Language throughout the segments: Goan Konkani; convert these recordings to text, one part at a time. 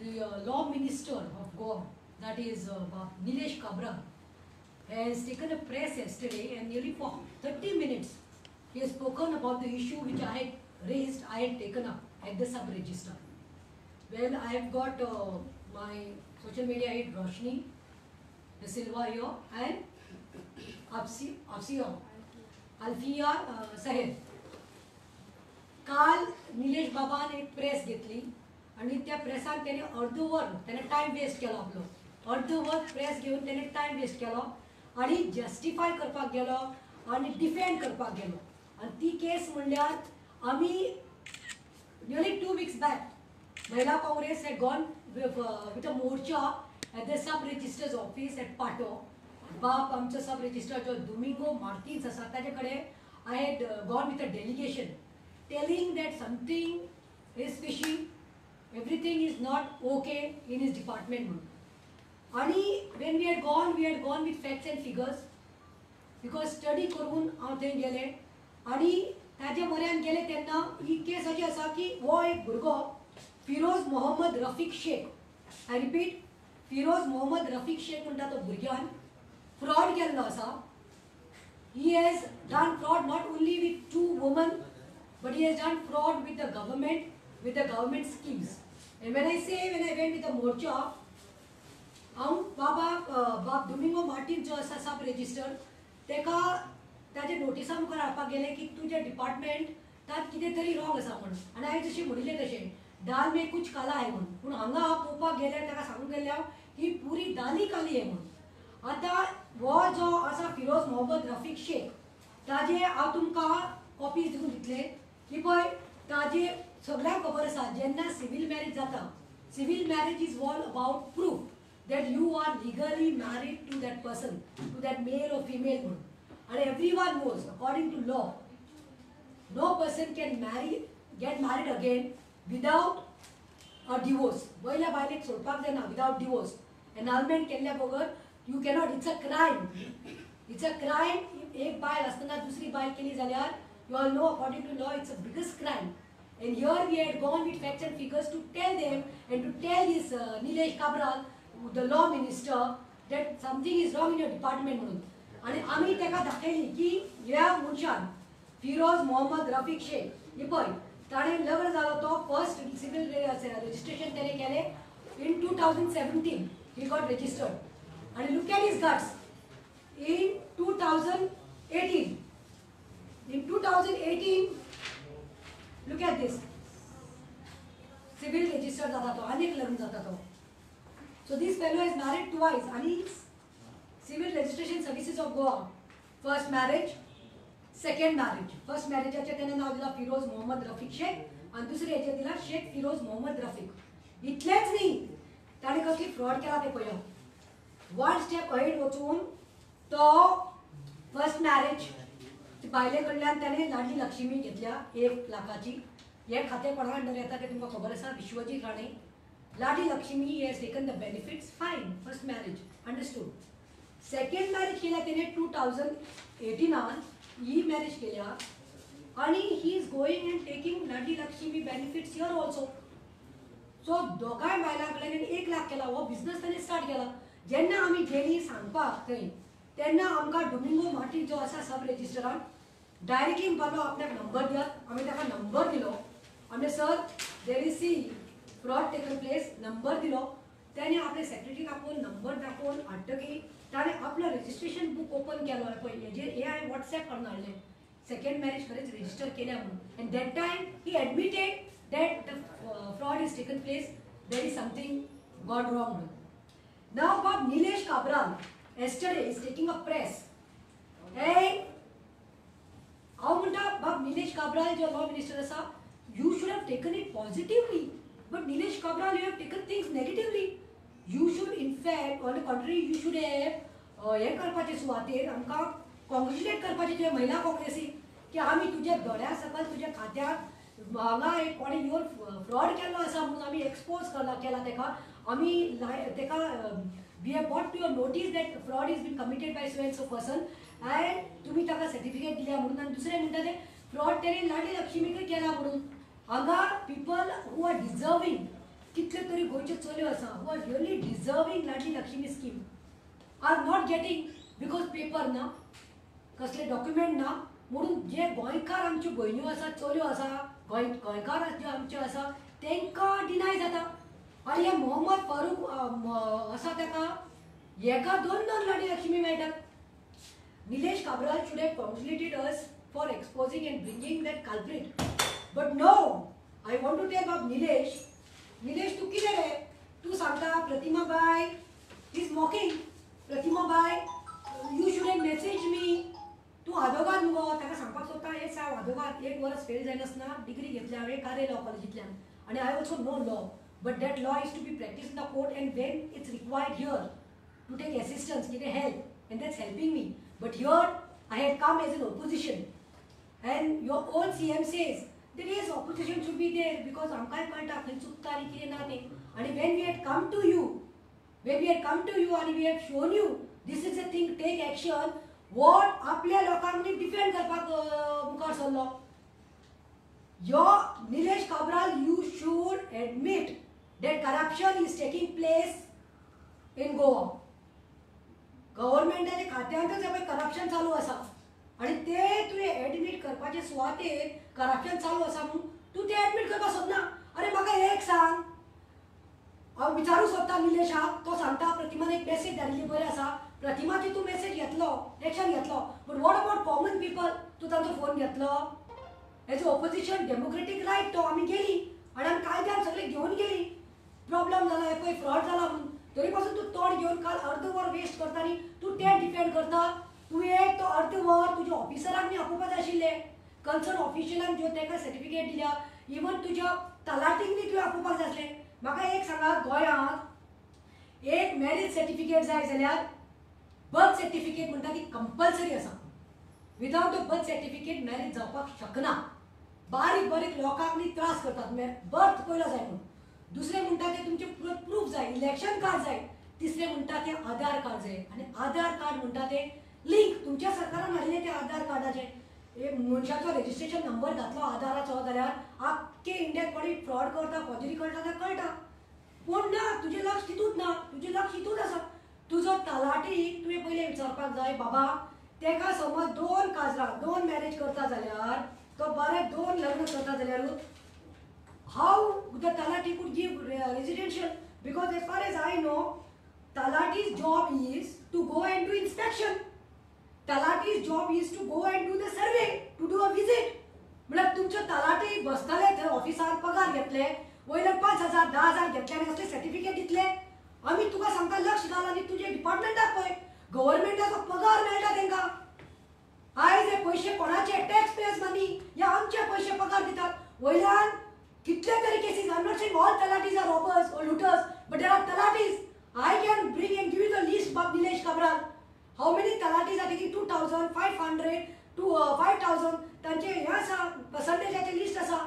The law minister of Goa, that is Nilesh Cabral, has taken a press yesterday and nearly for 30 minutes he has spoken about the issue which I had raised, I had taken up at the sub-registrar. Well, I have got my social media head Roshni De Silva here and Alfiya Saheb. काल निलेश बाबान एक प्रेस घेतली आणि त्या प्रेसान त्याने अर्धवर त्याने टाइम वेस्ट केलो आपलो, अर्धवर प्रेस घेवन त्याने टाइम वेस्ट केलो आणि जस्टिफाय करपाक गेलो आणि डिफेंड करपाक गेलो. आणि ती केस म्हणल्यार आमी nearly 2 weeks back Mahila Congress had gone with a morcha at the sub registrar's office at Patto. बाप आमचो सब रजिस्टर जो डोमिंगो मार्टिन्स आसा ताजे कडेन I had gone with a delegation telling that something is fishy, everything is not okay in his department म्हणून. आणि when we had gone with facts and figures because study करून हांव थंय गेलें आनी ताजे म्हऱ्यान गेले तेन्ना ही केस अशी आसा की हो एक भुरगो Firoz Mohammad Rafiq Shaikh, I repeat, Firoz Mohammad Rafiq Shaikh म्हणटा तो भुरग्यान फ्रॉड केल्लो आसा. He has done fraud not only with 2 women but he has done fraud with the government, with the government schemes. And when I say, when I went with the morcha, हांव बाबा बाब डोमिंगो मार्टिन जो आसा सब रजिस्टर तेका ताजे नोटिसा मुखार हाडपाक गेले की तुजें डिपार्टमेंट तात कितें तरी रॉंग आसा म्हणून. आनी हांवें जशें म्हणिल्लें तशें दाल में कुछ काला आहे म्हणून, पूण हांगा पळोवपाक गेल्यार ताका सांगूंक गेल्यार ही पुरी दाली काली आहे म्हणून. आतां हो जो आसा फिरोज मोहम्मद रफीक शेख ताजे हांव तुमकां कॉपीज दिवन दितले की पळय ताजे सगळ्यांक खबर आसा जेन्ना सिवील मॅरेज जाता, civil marriage is all about proof that you are legally married to that person, to that male or female म्हणून. आनी everyone knows according to law no person can marry, get married again without a divorce. वयल्या बायलेक सोडपाक जायना विदावट डिवोर्स, एनॉलमेंट केल्ल्या बगर you cannot. It's a crime, it's a crime. एक बायल आसतना दुसरी बायल केली जाल्यार you all know according to law it's a biggest crime. And here we had gone with facts and figures to tell them and to tell this Nilesh Cabral, the law minister, that something is wrong in your department म्हणून. आनी आमी ताका दाखयली की ह्या मनशान फिरोज मोहम्मद रफीक शेख हे पळय ताणें लग्न जालो तो फर्स्ट सिवील रजिस्ट्रेशन ताणें केलें in 2017 he got registered. आनी look at his guts in 2018, in 2018 look at this, civil register जाता तो आनीक लग्न जाता तो. So this fellow is married twice आनी civil registration services of Goa, first marriage, second marriage. First मॅरेजाचें तेणें नांव दिलां फिरोज मोहम्मद रफीक शेख आनी दुसरे हेचें दिलां शेख फिरोज मोहम्मद रफीक. इतलेंच न्ही ताणें कसली फ्रॉड केला तें पळया. वन स्टेप अहेड वचून तो फर्स्ट मॅरेज बायले कडल्यान ताणें लाडली लक्ष्मी घेतल्या 1 लाखाची. हें खातें कोणा अंडर येता तें तुमकां खबर आसा, Vishwajit Rane. Ladli Lakshmi he has taken the benefits, fine, first marriage understood. Second marriage केल्या तेणें 2018 ही मॅरेज केल्या आनी he is going and taking Ladli Lakshmi benefits here also. So दोगांय बायलां कडल्यान 1 लाख केला, हो बिजनस ताणें स्टार्ट केला. जेन्ना आमी गेली सांगपाक थंय तेन्ना आमकां डोमिंगो मार्टिन जो आसा सब रजिस्टरान डायरेक्टली म्हणपाक आपल्याक नंबर दियात. आमी ताका नंबर दिलो, आमी sir there is see fraud taken place, number दिलो. ताणें आपले सेक्रेटरीक आपोवन नंबर दाखोवन हाडटकीर ताणें आपलो रजिस्ट्रेशन बूक ओपन केलो. पळय हेजेर हे हांवें वॉट्सएप करून हाडलें सेकंड मॅरेज खरेंच रजिस्टर केल्या म्हणून. And that time he admitted that the fraud is taken place, there is something got wrong म्हणून. Now बाब Nilesh Cabral yesterday is taking a press and हांव म्हणटा बाब निलेश काब्राल जो लॉ मिनिस्टर आसा, you should have taken it positively, but Nilesh Cabral you have taken things negatively. You should in fact on the contrary you should have हें करपाचें सुवातेर आमकां कॉंग्रेच्युलेट करपाचें तुवें महिला काँग्रेसीक की आमी तुज्या दोळ्या सकयल तुज्या खात्याक हांगा एक कोणें येवन फ्रॉड केल्लो आसा म्हणून आमी एक्सपोज केला तेका. आमी तेका we have brought to your notice that fraud is been committed by so and so person and तुमी ताका सर्टिफिकेट दिल्या म्हणून. आनी दुसरें म्हणटा तें फ्रॉड तेणें लाडली लक्ष्मीकय केला म्हणून. हांगा पिपल who are deserving, कितले तरी गोंयच्यो चलयो आसा who are really deserving Ladli Lakshmi scheme are not getting because paper ना, कसले डॉक्युमेंट ना, म्हणून जे गोंयकार आमच्यो भयण्यो आसा, चलयो आसा, गोंयकार ज्यो आमच्यो आसा तांकां डिनाय जाता. आनी हे मोहम्मद फारूक आसा ताका एका दोन दोन लाडली लक्ष्मी मेळटात. Nilesh Cabral should have congratulated us for exposing and bringing that culprit. But no, I want to tell बाब निलेश, निलेश तूं कितें रे, तूं सांगता Pratima bye is mocking, Pratima bye you should have message me, तूं आदोगाद मुगो. ताका सांगपाक सोदता हे साहेब आदोगाद एक वर्स फेल जायनासतना डिग्री घेतल्या हांवें कारे लॉ कॉलेजींतल्यान आनी I also know law, but that law is to be practise in the court and when it's required here to take assistance, कितें help, and that's helping me. But here I had come as an opposition and your own CM says that yes, opposition should be there because आमकांय कळटा खंय चुकता आनी कितें ना तें. आनी when we had come to you, when we had come to you आनी we have shown you this is a thing, take action, what आपल्या लोकांक डिफेंड करपाक मुखार सरलो. Your Nilesh Cabral, you should admit that corruption is taking place in Goa. गव्हर्मेंटाच्या खात्यांतच पळय करप्शन चालू आसा आनी ते तुवें एडमीट करपाचे सुवातेर करप्शन चालू आसा म्हणून तूं तें एडमीट करपाक सोदना. अरे म्हाका एक सांग, हांव विचारूंक सोदता निलेशाक, तो सांगता प्रतिमान एक मॅसेज धाडिल्ली बरें आसा, प्रतिमाची तूं मॅसेज घेतलो, एक्शन घेतलो, but what about common people? तूं तांचो फोन घेतलो? एज ऑपोजिशन डेमोक्रेटीक रायट तो, आमी गेली आनी आमी कायद्यान सगळें घेवन गेली, प्रॉब्लम जाला पळय फ्रॉड जाला म्हणून, तरी पासून तूं तोंड घेवन काल अर्द वर वेस्ट करता आनी तूं तें डिफेंड करता. तुवें एक तो अर्द वर तुज्या ऑफिसरांक न्ही आपोवपा जाय आशिल्लें, कन्सर्न ऑफिशियलान ज्यो ताका सर्टिफिकेट दिल्या, इवन तुज्या तलाटीक न्ही तुवें आपोवपाक जाय आसलें. म्हाका एक सांगात, गोंयांत एक मॅरेज सर्टिफिकेट जाय जाल्यार बर्थ सर्टिफिकेट म्हणटा ती कंपल्सरी आसा. Without a birth certificate marriage जावपाक शकना. बारीक बारीक लोकांक न्ही त्रास करतात, बर्थ पयलो जाय म्हणून. दुसरें म्हणटा ते तुमचें प्रूफ जाय, इलेक्शन कार्ड जाय. तिसरें म्हणटा तें आधार कार्ड जाय. आनी आधार कार्ड म्हणटा तें लिंक तुमच्या सरकारान हाडिल्लें तें आधार कार्डाचें. एक मनशाचो रेजिस्ट्रेशन नंबर घातलो आधाराचो जाल्यार आख्खे इंडियाक कोणी फ्रॉड करता, फॉर्जरी करता जाल्यार कळटा. पूण ना, तुजें लक्ष तितूंत ना, तुजें लक्ष हितूंत आसा. तुजो तलाठी तुवें पयलें विचारपाक जाय, बाबा तेका समज दोन काजरां दोन मॅरेज करता जाल्यार तो बरें दोन लग्न करता जाल्यार how the talati could give residential? Because as far as I know, talati's job is to go and do inspection. Talati's job is to go and do the survey, to do a visit. म्हळ्यार तुमचे तलाठी बसतले थंय ऑफिसार, पगार घेतले, वयल्यान 5,000 10,000 घेतले आनी असले सर्टिफिकेट दितले. आमी तुका सांगता लक्ष घाल आनी तुजे डिपार्टमेंटाक पळय, गव्हर्मेंटाचो पगार मेळटा तांकां. आयज हे पयशे कोणाचे? टॅक्स पेयर्स मनी, या आमचे पयशे पगार दितात. वयल्यान कितले तरी cases, I am not saying all talatis are robbers or looters, but there are talatis. I can bring and give you the list बाब Nilesh Cabral. How many talatis are taking 2,500 to 5,000 तांचे हें आसा, पर्संटेजाचें लिस्ट आसा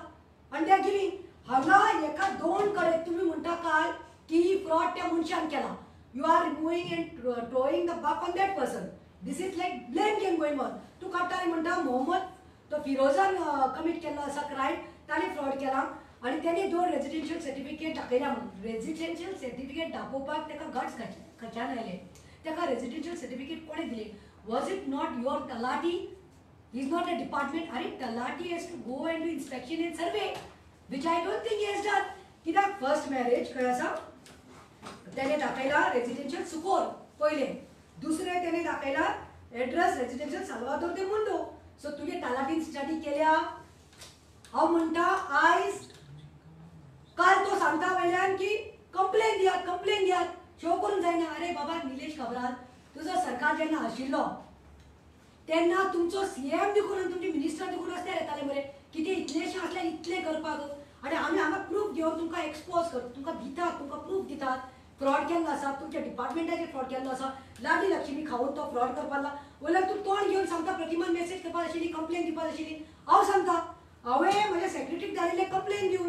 आनी they are giving. हांगा एका दोन कडेन तुमी म्हणटा काल की फ्रॉड त्या मनशान केला. You are removing and throwing the buck on that person. This is like blame game going on. तूं काडटा आनी म्हणटा मोहम्मद तो फिरोजान कमीट केल्लो आसा क्रायम, ताणें फ्रॉड केला आनी तेणी दोन रेजिडेन्शियल सर्टिफिकेट दाखयल्या म्हणून. रेजिडेन्शियल सर्टिफिकेट दाखोवपाक ताका गट्स खंयच्यान आयले? ताका रेजिडेन्शियल सर्टिफिकेट कोणें दिलें? Was it not your talati? Is not a department. अरे talati has to go and do inspection and survey, which I don't think has done. कित्याक फर्स्ट मॅरेज खंय आसा तेणें दाखयला रेजिडेन्शियल सुकोर पयलें, दुसरें तेणें दाखयला एड्रेस रेजिडेन्शियल साल्वादोर दे मुंडो. सो तुगे तलाटीन स्टडी केल्या. हांव म्हणटा आयज काल तो सांगता वयल्यान की कंप्लेन दियात, कंप्लेन दियात, शो करूंक जायना. अरे बाबा निलेश काब्राल, तुजो सरकार जेन्ना आशिल्लो तेन्ना तुमचो सीएम देखून आनी तुमचे मिनिस्टर देखून रस्त्यार येताले मरे, कितें इतलेशें आसल्यार इतलें करपाक. आनी आमी हांगा प्रूफ घेवन तुमकां एक्सपोज करता, तुमकां दितात, तुमकां प्रूफ दितात फ्रॉड केल्लो आसा, तुमच्या डिपार्टमेंटाचेर फ्रॉड केल्लो आसा, लाडली लक्ष्मी खावन तो फ्रॉड करपाक लागला. वयल्यान तूं तोंड घेवन सांगता प्रतिमान मॅसेज करपाक आशिल्ली, कंप्लेन दिवपाक आशिल्ली. हांव सांगता हांवें म्हज्या सेक्रेटरीक धाडिल्लें कंप्लेन दिवन,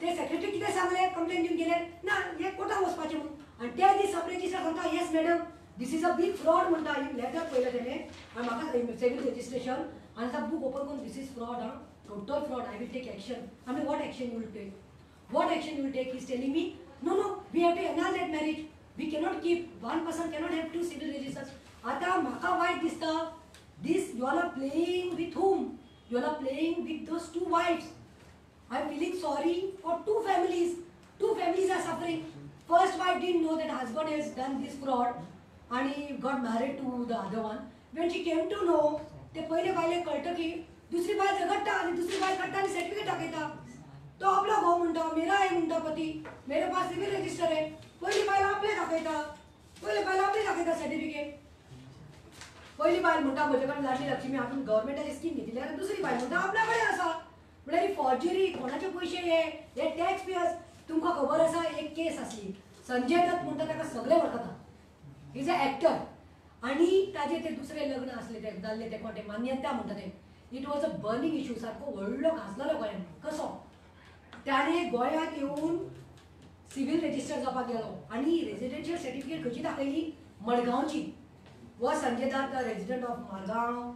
ते सेक्रेटरी कितें सांगलें कंप्लेन दिवन गेले ना हें कोर्टाक वचपाचें म्हणून. आनी ते दीस सब रजिस्ट्रार सांगता yes madam this is a big fraud म्हणटा. लेटर पळयलें तेणें आनी म्हाका सिवील रजिस्ट्रेशन आनी आतां बूक ओपन करून this is fraud आं, total fraud, I will take action. I mean what action you will take? What action you will take? He is telling me no no We have to annul that marriage. We cannot keep one person cannot have two civil registers. आतां म्हाका वायट दिसता, this you all are playing with whom? You all are playing with those two wives. I am feeling sorry for two families. Two families are suffering. First wife didn't know that husband has done this fraud आणि got married to the other one. When she came to know, ते पयले बायलेक कळटा की दुसरी बायल झगडटा आनी दुसरी बायल काडटा आनी सर्टिफिकेट दाखयता. तो आपलो घोव म्हणटा मेरा आहे म्हणटा पती, मेरे पास सिव्हिल रजिस्टर आहे. पयली बायल आपले दाखयता, पयली बायल आपले दाखयता सर्टिफिकेट. पयली बायल म्हणटा म्हजे कडेन लाडली लक्ष्मी आपूण गव्हर्मेंटाची स्कीम घेतिल्ली आनी दुसरी बायल म्हणटा आपल्या कडेन आसा. म्हळ्यार ही फॉर्जरी. कोणाचे पयशे हे? हे टॅक्स पेयर्स. तुमकां खबर आसा एक केस आसली, संजय दत्त म्हणटा ताका सगळे वळखता, is a actor. आनी ताजे ते दुसरे लग्न आसले ते जाल्ले ते कोण ते मान्यता म्हणटा ते. It was a burning issue, सारको व्हडलो गाजलेलो गोंयांत. कसो ताणें गोंयांत येवन सिव्हिल रजिस्टर जावपाक गेलो आनी रेजिडेन्शियल सर्टिफिकेट खंयची दाखयली? मडगांवची. Was Sanjay Dutt the resident of Margao?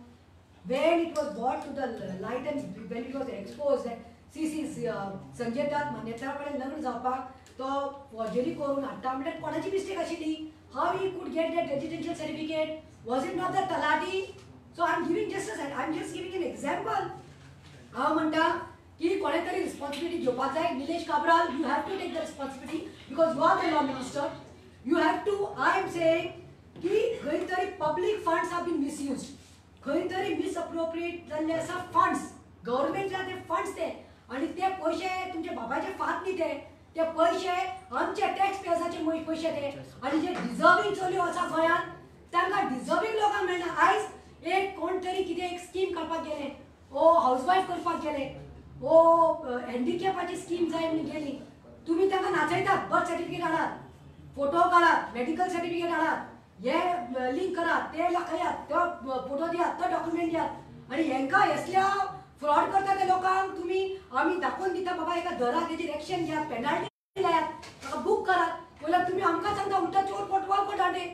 When it was brought to the light and when it was exposed that see see Sanjay Dutt मान्यता कडेन लग्न जावपाक तो फॉर्जरी करून हाडटा, म्हळ्यार कोणाची मिस्टेक आशिल्ली? How he could get that residential certificate? Was it not the talati? So I am giving just I am just giving an example. हांव म्हणटा की कोणें तरी रिस्पॉन्सिबिलिटी घेवपाक जाय. Nilesh Cabral, you have to take the responsibility because you are the law minister. You have to. I am saying की खंय तरी public funds have been misused, खंय तरी मिसअप्रोप्रिएट जाल्ले आसा फंड्स. गव्हर्मेंटचे ते फंड्स ते आनी ते पयशे तुमच्या बाबाचे फात न्ही, ते ते पयशे आमचे टॅक्स पेयर्साचे पयशे ते. आनी जे डिजर्वींग चलयो आसा गोंयांत तांकां डिजर्वींग लोकांक मेळना. आयज एक कोण तरी कितें एक स्कीम काडपाक गेले, ओ हावज वायफ करपाक गेले, ओ हँडिकॅपाची स्कीम जाय म्हणून गेली, तुमी तांकां नाचयतात. बर्थ सर्टिफिकेट हाडात, फोटो काडात, मेडिकल सर्टिफिकेट हाडात, हे लिंक करात, ते दाखयात, तो फोटो दियात, तो डॉक्युमेंट दियात. आनी हेंकां असल्या फ्रॉड करता त्या लोकांक तुमी आमी दाखोवन दिता बाबा हेका धरात, तेजेर एक्शन घेयात, पेनल्टी लायात, ताका बूक करात. वयल्यान तुमी आमकां सांगता उलटा चोर कोटवाल कोटांडे.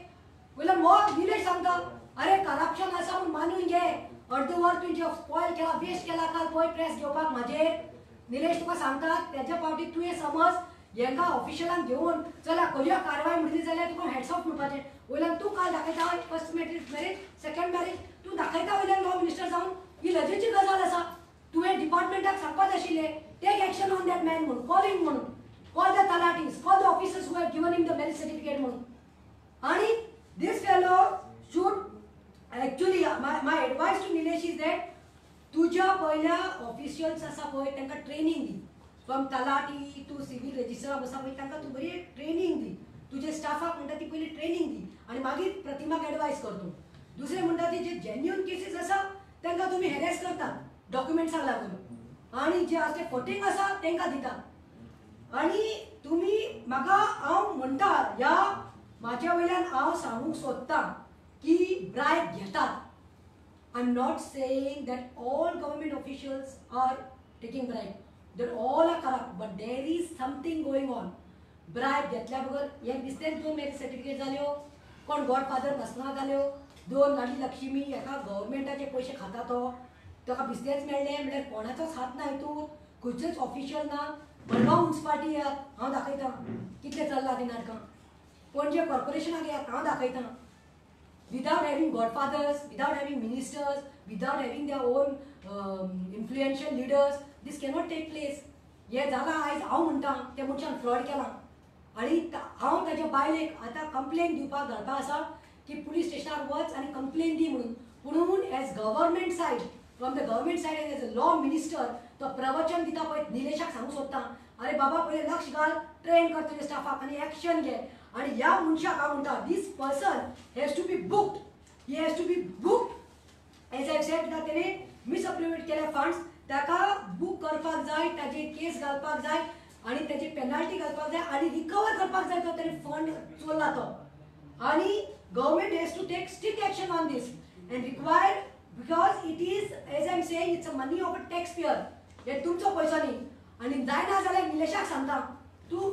वयल्यान हो निलेश सांगता अरे करप्शन आसा म्हूण मानून घे, अर्द वर तुवें स्पॉयल केला, वेस्ट केला काल पळय प्रेस घेवपाक म्हाजेर. निलेश तुका सांगता तेज्या फावटी तुवें समज हेंकां ऑफिशियलांक घेवन चला करुया कारवाय म्हणली जाल्यार तुका हॅट्स ऑफ म्हणपाचें. वयल्यान तूं काल दाखयता फर्स्ट मॅरेज सेकंड मॅरेज तूं दाखयता वयल्यान लॉ मिनिस्टर जावन, ही लजेची गजाल आसा. तुवें डिपार्टमेंटाक सांगपाक आशिल्लें take action on that man म्हणून, कॉल हिम म्हणून, call the talatis, call the officers who have given him the marriage certificate म्हणून. आनी this fellow should actually my advice to Nilesh is that तुज्या पयल्या ऑफिशियल्स आसा पळय तांकां training the, from talati to civil registrar आसा पळय तांकां तूं बरी ट्रेनींग दी. तुजे स्टाफाक म्हणटा ती पयली ट्रेनींग दी आनी मागीर प्रतिमाक एडवायस कर तूं. दुसरें म्हणटा ती जे जेन्युन केसीस आसा तांकां तुमी हॅरेस करतात डॉक्युमेंट्साक लागून, आनी जे असले फटींग आसा तांकां दितात. आनी तुमी म्हाका हांव म्हणटा ह्या म्हाज्या वयल्यान हांव सांगूंक सोदतां की ब्रायब घेतात. I am not saying that all government officials are taking bribe, that all are corrupt, but there is something going on. Bribe घेतल्या बगर हे बिस्तेच दोन मॅरेज सर्टिफिकेट जाल्यो, कोण गॉडफादर नासना जाल्यो, दोन लाडली लक्ष्मी एका गव्हर्मेंटाचे पयशे खाता तो, ताका बिस्तेच मेळ्ळे म्हळ्यार कोणाचोच हात ना हितून, खंयचोच ऑफिशियल ना. मडगांव म्युनिसिपालिटी येयात हांव दाखयतां कितलें चल्लां ती नाटकां, पणजे कॉर्पोरेशनाक येयात हांव दाखयतां. Without having godfathers, without having ministers, without having their own influential leaders, this cannot take place. हे जालां आयज हांव म्हणटा त्या मनशान फ्रॉड केला आनी हांव ताच्या बायलेक आतां कंप्लेन दिवपाक धाडपा आसा की पुलीस स्टेशनार वच आनी कंप्लेन दी म्हणून. पुणून as government side, from the government side as a law minister तो प्रवचन दिता पळय निलेशाक सांगूंक सोदता अरे बाबा पयलें लक्ष घाल, ट्रेन कर तुज्या स्टाफाक आनी एक्शन घे. आनी ह्या मनशाक हांव म्हणटा this person has to be booked, he has to be booked. As I said तेणें मिसअप्रोप्रिएट केल्या फंड्स, ताका बूक करपाक जाय, ताजेर केस घालपाक जाय आनी ताची पेनल्टी घालपाक जाय आनी रिकवर करपाक जाय तो ताणें फंड चोरला तो. आनी government has to take strict action on this and require, because it is as I am saying it's a money of a tax payer. हे तुमचो पयसो न्ही. आनी जायना जाल्यार निलेशाक सांगता तूं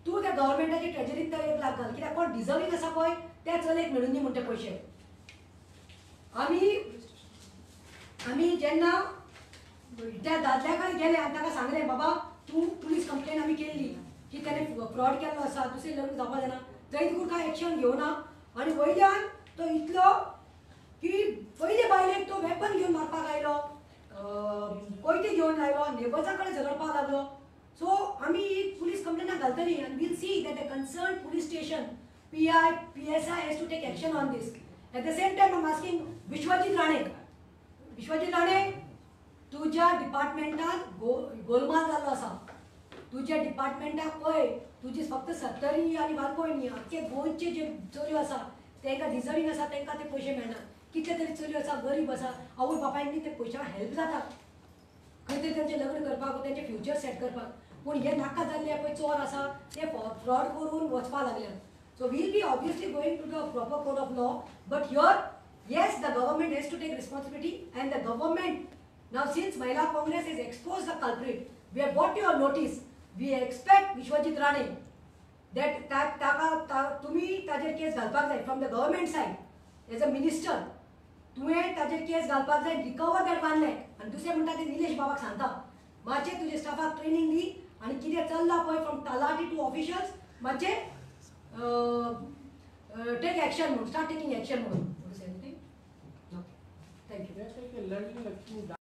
तूं त्या गव्हर्मेंटाची ट्रेजरींत तर 1 लाख घाल, कित्याक कोण डिजर्वींग आसा पळय त्या चलयेक मेळून दी म्हण ते पयशे. आमी आमी जेन्ना त्या दादल्या कडेन गेले आनी ताका सांगलें बाबा तूं पुलीस कंप्लेन आमी केल्ली, की त्याने फ्रॉड केल्लो आसा, दुसरें लग्न जावपा जायना, थंय देखून कांय एक्शन घेवना. आनी वयल्यान तो इतलो की पयले बायलेक तो वेपन घेवन मारपाक आयलो, कोयते घेवन आयलो, नेबर्सा कडेन झगडपाक लागलो. सो आमी ही पुलीस कंप्लेनाक घालतली आनी we'll see that the concern police station PI, PSI has to take action on this. At the same time I am asking Vishwajit Rane, Vishwajit Rane, तुज्या डिपार्टमेंटान गोलमाल जाल्लो आसा. तुज्या डिपार्टमेंटाक पळय, तुजी फक्त सत्तरी आनी वालपोय न्ही, आख्खे गोंयचे जे चलयो आसा तांकां डिजर्वींग आसा तांकां ते पयशे मेळना. कितले तरी चलयो आसा गरीब आसा, आवय बापायंनी ते पयशांक हेल्प जाता खंय तरी तेंचें लग्न करपाक, तेंचें फ्युचर सेट करपाक. पूण हे नाका जाल्ले पळय चोर आसा ते फ्रॉड करून वचपाक लागल्यात. So we'll be obviously going to the proper court of law, but here yes, the government has to take responsibility. And the government now, since Mahila Congress has expose the culprit, we have brought your notice. We expect Vishwajit Rane that ताका तुमी ताजेर केस घालपाक जाय from the government side as a minister. तुवें ताजेर केस घालपाक जाय, रिकवर that 1 lakh. आनी दुसरें म्हणटा ते निलेश बाबाक सांगता, मातशें तुजे स्टाफाक ट्रेनींग दी आनी कितें चल्लां पळय फ्रॉम तलाठी टू ऑफिशियल्स, मातशें टेक एक्शन म्हणून, स्टार्ट टेकींग एक्शन म्हणून. Thank you. Learning Lakshmi.